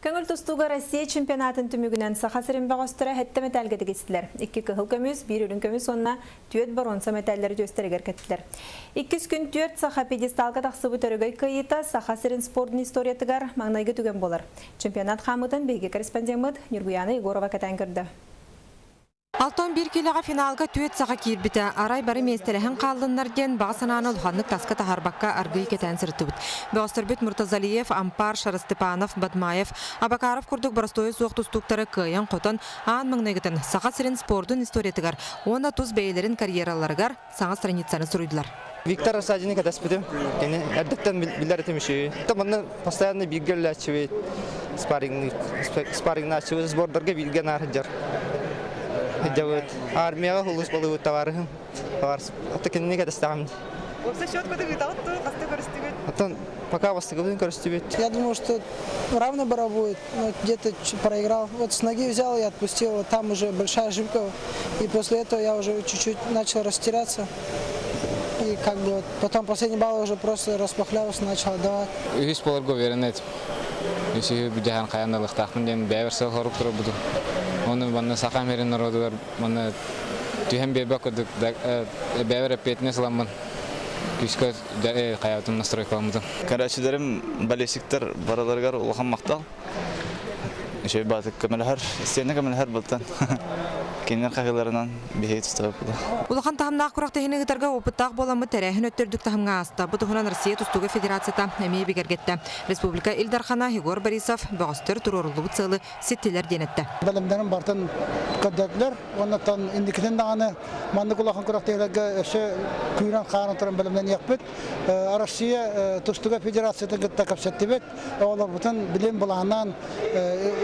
Көҥүл тустууга Россия чемпионатын түмүгүнэн Саха сирин бөҕөстөрө сэттэ мэтээлгэ тигистилэр. Икки кыһыл көмүс, биир үрүҥ көмүс уонна түөрт боруонса мэтээллэри түөстэригэр кэттилэр. Иккис күн түөрт саха пьедесталга тахсыбыт өрөгөй кыайыыта Саха сирин спордун историятыгар маҥнайгы түгэн буолар. Чемпионат хаамыытын биһиги корреспондеммыт Ньургуяна Егорова кэтээн көрдө. 61 киилэҕэ финалга түөрт саха киирбитэ. Арай бары миэстэлэһэн хааллыннар диэн баҕа санааны улаханнык таска таһаарбакка аргыый кэтээн сырыттыбыт. Бөҕөстөрбүт Муртазалиев, Ампар, Шарастепанов, Бадмаев, Абакаров курдук боростуойа суох тустууктары кыайан-хотон аан маҥнайгытын Саха сирин спордун историятыгар уонна тус бэйэлэрин карьераларыгар саҥа страницаны суруйдулар. Виктор Рассадины кэтэспитим. Кини эрдэттэн билэр этим үчүгэй. Манна постоянно бииргэ үлэлээччибит, спаррингнааччыбыт, сбордарга бииргэ наар сылдьар. Сылдьабыт. Армияҕа сулууспалыыбыт табаарыһым. Ата кинини кэтэстэҕим. Уопсай счет ыытаҕыт дуу, хаста көрүстүгүт? Оттон пока бастакыбытын көрүстүбүт. Я думал, что равная борьба будет, но где-то проиграл. Вот с ноги взял и отпустил, вот там уже большая ошибка. И после этого я уже чуть-чуть начал растеряться. И как бы вот потом последний балл уже просто распахлялся, начал отдавать. Үһүс буоларга уверен этим. Үсүһү бүдэһэн хайан ылыахтаахпын диэн бэйэбэр сыл хорук турбутум. Оны манна саха мирин народугар манна түһэн биэрбэт курдук бэйэбэр эппиэтинэс ыламмын күүскэ хайаабытым настройкаламмытым. Көрөөччүлэрим болельщиктар барыларыгар улахан махтал. Үчүгэй баатык көмөлөһөр, истиэнэ көмөлөһөр былтан. Кинилэр хаһыыларынан биһиги тустубаппыт. Улахан таһымнаах күрэхтэһиини ыытарга опыттаах буоламмыт тэрээһин өттөрдүк таһымҥа ааста. Бу туһунан Россия тустууга федерацията эмиэ бигэргэттэ. Республика Ил Дархана Егор Борисов бөҕөстөр туруоруллубут сыалы ситтилэр диэн эттэ. Бэлэмнэрин бартын көрдөрдүлэр. Оннуттан инникитин даҕаны маннык улахан күрэхтэһиилэргэ өссө күүрэн-хаарын туран бэлэмнэниэхпит. Россия тустууга федерациятын кытта кэпсэттибит. Оҕолорбутун билим былааннаан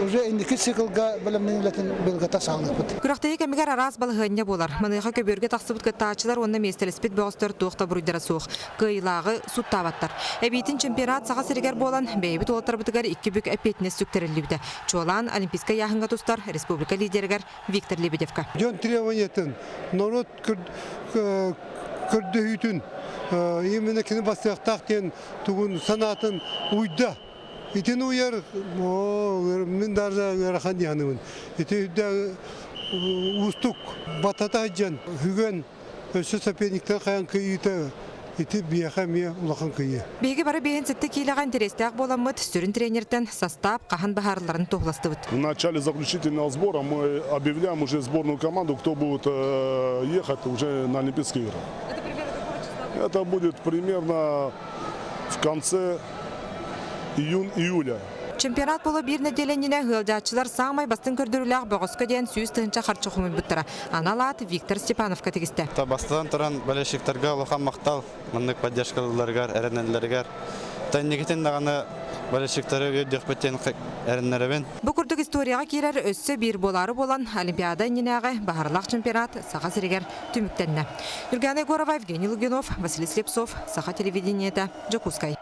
уже инники циклга бэлэмнэнии үлэтин быылгата саҕалыахпыт. Күрэхтэһии кэмигэр араас балаһыанньа буолар. Маныаха көбүөргэ тахсыбыт кыттааччылар уонна миэстэлэспит бөҕөстөр туох да буруйдара суох. Кыайыылааҕы сууттаабаттар. Эбиитин чемпионат Саха сиригэр буолан, бэйэбит уолаттарбытыгар икки бүк эппиэтинэс сүктэриллибитэ. Чуолаан Олимпийскай ыйааһыҥҥа тустар республика лидеригэр Виктор Лебедевка. Дьон требованиятын, норуот көрдөһүүтүн именно кини бастыахтаах диэн тугун санаатын уйда. Итини уйар мин даже ыарахан дии Ити үрдэ уустук батата сылдьан бүгүн өссө соперниктар хайан кыйыыта ити биэхэ эмиэ улахан кыйыы. Биһиги бары биэһин сэттэ киилэҕэ интэриэстээх буоламмыт, сүрүн тренертэн састаап хаһан баһаарыларын туһуластыбыт. В начале заключительного сбора мы объявляем уже сборную команду, кто будет ехать уже на Олимпийские игры. Это примерно какого числа? Это будет примерно в конце июня-июля. Чемпионат буола биир нэдиэлэнньинэ ыалдьааччылар саамай бастыҥ көрдөрүүлээх бөҕөскө диэн 100 тыһыынча харчы хомуйбуттара. Анал аат Виктор Степановка тигистэ. Бастатан туран болельщиктарга улахан махтал маннык поддержкалыылларыгар, эрэнэллэригэр. Тэннигитин даҕаны болельщиктары үөрдүөхпүт диэн эрэннэрэбин. Бу курдук историяҕа киирэр өссө биир буолаары буолан Олимпиада иннинээҕи баһарлаах чемпионат Саха сиригэр түмүктэннэ. Юргана Егорова, Евгений Лугинов, Василий Слепцов, Саха телевидениета, Дьокуускай.